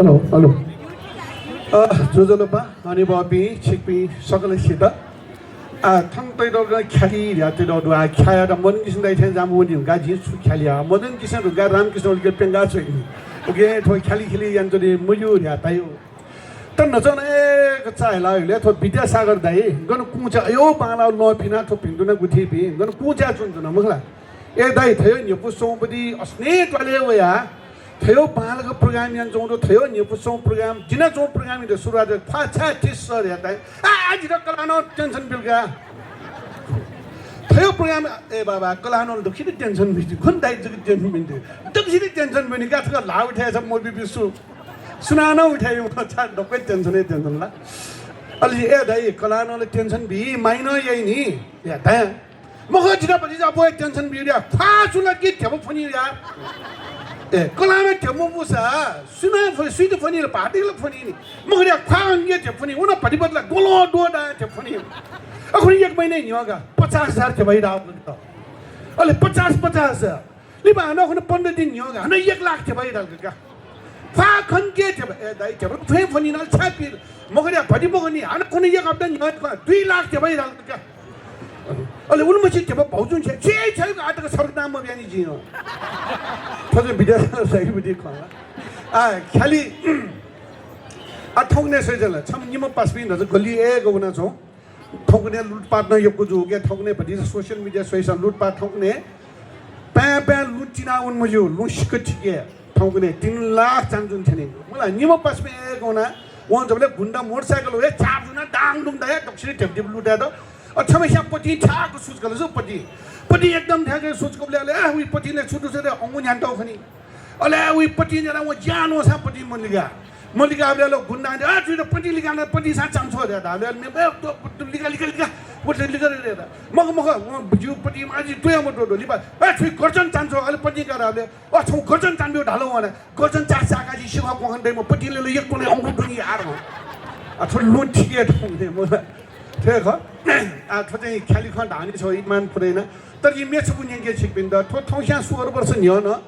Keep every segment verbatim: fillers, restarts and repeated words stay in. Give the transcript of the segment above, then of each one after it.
Hello, hello. अ, ज्वजलपा, हनेबहःपिं, छिकपिं सकलसित। आ, थौं तयातःगु ख्यालि धयातःगु दु, आ, ख्यायात मदुंकिसिनं धाइ थें जामु वनी धुंकाः जिं छु ख्यालि याः। मदुंकिसिनं धुंकाः रामकृष्ण ओलीके प्यंकाः च्वनी। उकिं थ्व ख्यालि ख्यालि यानाच्वने मज्यू धयातःगु। तर न्हाचः नं एक चाःहिला हुइले थ्व विद्यासागर दाइ गन कुंचा अयो बांलाः लं फिनाः थ्व भिंतुना गुथिपिं गन कुंचा च्वनाच्वन मखु ला। ए दाइ, थय् न्ह्यपु च्वंपति असने त्वालय् वयाः थय् बांलाक program यानाच्वंगु दु, थय् न्ह्यपु च्वंगु program, जिनाच्वंगु program इदे सुरुवात ख्वाः छाय् थिस सर यात। आ, आ, जितः कलाः नं tension बिल का। थय् program, ए बाबा, कलाः नं दक्वसित tension बिति, खुन दाइ जक tension बिति। दक्वसित tension बिनि का, थुका ल्हाः उठे छ मबी बिसु। सुनानं उठे यु, छा दक्व tension हे tension ला। अले ए दाइ, कलाः नं tension बी, माइनं याइ नि। या दाइ। मखु, जितः भतिचा अप्वः tension बिया। ख्वाः सुनां कि ध्यबा फ्वनी या। ए, कलाःम्ह ध्यबा मफुसा, सुनां फ्व-, सुइत फ्वनी ला, भाःतयात ला फ्वनी नि। मखु या, ख्वाः हंके ध्यबा फ्वनी, व नं भति भति ला, ग्वलं द्वः दां ध्यबा फ्वनी। अखुनि एक महिना न्ह्यः का, पचास हजार ध्यबा हे धाःगु। अले पचास, पचास हजार। लिपा हानं अखुनि पन्ध्र दिन न्ह्यः का, हानं एक लाख ध्यबा हे धाःगु का। ख्वाः खंके ध्यबा, ए दाइ, ध्यबा फ्वये फ्वनी नं छाय् पिर। मखु या, भति मखु नि, हानं अखुनि एक हप्ता न्ह्यः का, दुई लाख ध्यबा हे धाःगु का। अले उलिमछि ध्यबा भौजुं छ्वया, छ्वया, छ्वया, आः तक छर्कतां मब्यानि जिं। थ्व चाहिँ विद्यासागर दाइया बुद्धि खः। आ, ख्यालि, आ, थौंकन्हय् स्वयाच्वना ला, छम्ह निम्ह पासापिं न्हाचः गल्लिइ वनाच्वं। थौंकन्हय् लुटपाट नं यक्व जूगु, थौंकन्हय् भतिचा social media स्वइसां लुटपाट थौंकन्हय् पाँय् पाँय् लुँ तिनावन मज्यू, लुँ सिक्क थिके। थौंकन्हय् तीन लाख चान जुन थ्यनी। मला निम्ह पासापिं वना, वं जबलय् गुण्डा motorcycle हे चाप जुना दाङ दुङ दाया दक्वसित ध्यबा ध्यबा लुँ दायेत। अ, छम्हस्यां पतिं थ्याक्क सुचुकल जू, पतिं। पतिं एकदम थ्याक्क सुचुकबलय् अले, आ, उइ पतिं ले छु दु से रे, अंगु न्ह्यानातःगु खनी। अले उइ पतिं न्ह्यानाः वं ज्या न्वःसां पतिं मलिका। मलिकाबलय् ला गुण्डां, आ, छु त पतिं लिकान, पतिंसां चान्छु धया धाःबलय्, मे, बे, तो, तो, लिका, लिका, लिका, व त लिका रे, रे, रे। मखु, मखु, वं ज्यू पतिं माजि तुया मतो दो, लिपा, ए, छु गर्जन चान्छु, अले पतिं का धाःबलय्, अ, छौ गर्जन चान्ब्यु धाल वं, गर्जन चा, चा, का, जि सिखा कोखन दइ, म पतिं ले, ले, एक कोले अंगु दुनि यार, म। आ, थ्व लुँ थिके थौं, म। थ्व हे खः, आ, थ्व चाहिँ ख्यालि खँ धाःनि छौ इमान पुरैना, तर जि म्ये छपु न्यंके छिकपिन्त, थ्व थौंस्यां सोह्र वर्ष न्ह्यः नं,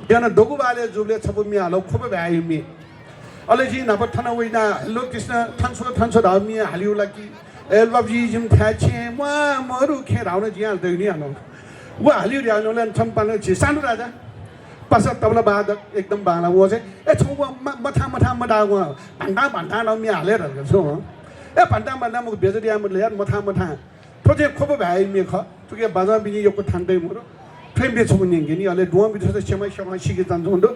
ज्यानं दगुबालय् जूबलय् छपु म्ये हाल, ख्वप भाय्‌या म्ये। अले जिं न्हापा थन वइनाः, "हेलो कृष्ण, थन छु, थन छु" धाःगु म्ये हालिउ ला कि, "ए लप्जी, जिमि थाय् छेँ म्वाः मरु खेँ" धाःगु नं जिं हाले दइगु नि हानं। व हालिउ धाःगु नं ला थन पानं झी सान्डु राजा, पासा तबला वादक एकदम बांला। व चाहिँ, "ए छौ व म-, मथां मथां मदाः व, भान्तां भान्तां" धाःगु म्ये हाले धल छौ। ए भान्तां भान्तां मखु, बेइज्जती याये मते यार, मथां मथां। थ्व चाहिँ ख्वप भाय्‌या म्ये खः। थुके बाजं बिनि यक्व थान दइ मरु। थ्व म्ये छपु न्यंके नि, अले द्वहं बिथुसे छेँमा स्यखं सिके चान्हु दु।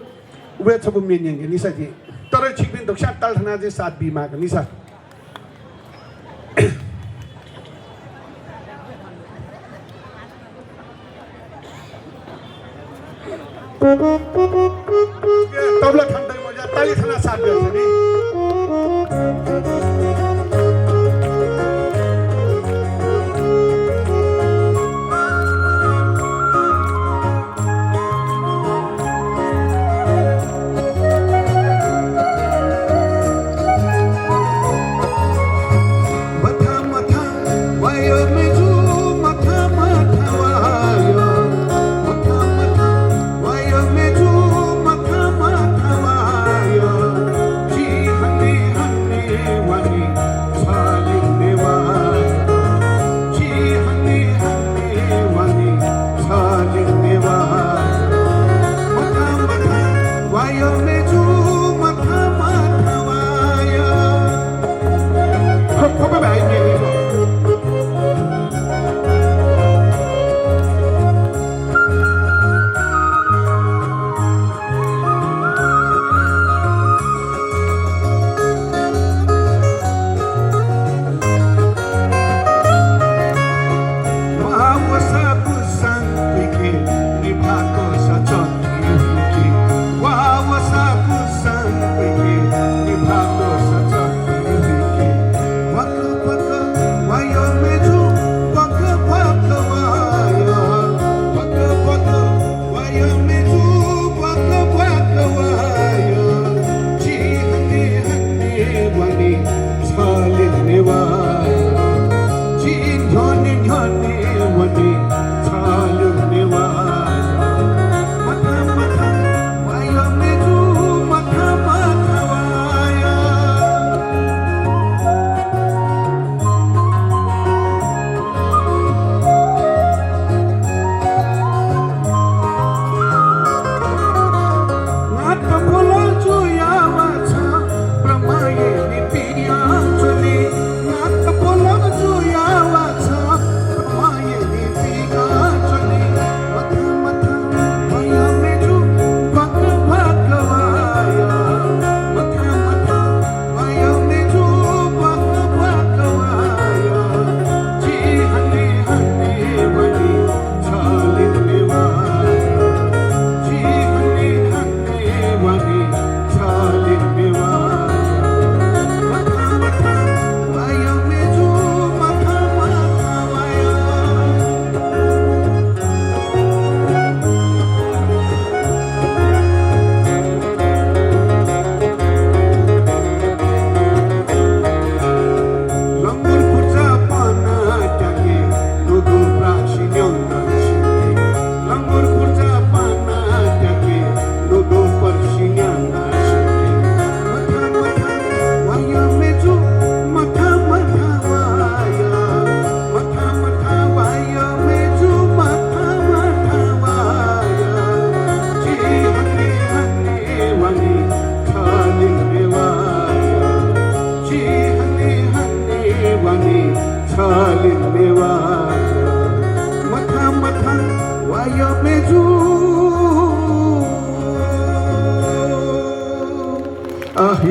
व हे छपु म्ये न्यंके नि साथी। तर छिकपिं दक्वस्यां ताल थानाः चाहिँ साथ बी माःगु नि सा। तबला थान दइ मज्यू, ताली थानाः साथ ब्यात नि।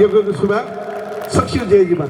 सुभाय्, सकसित जय जिमा।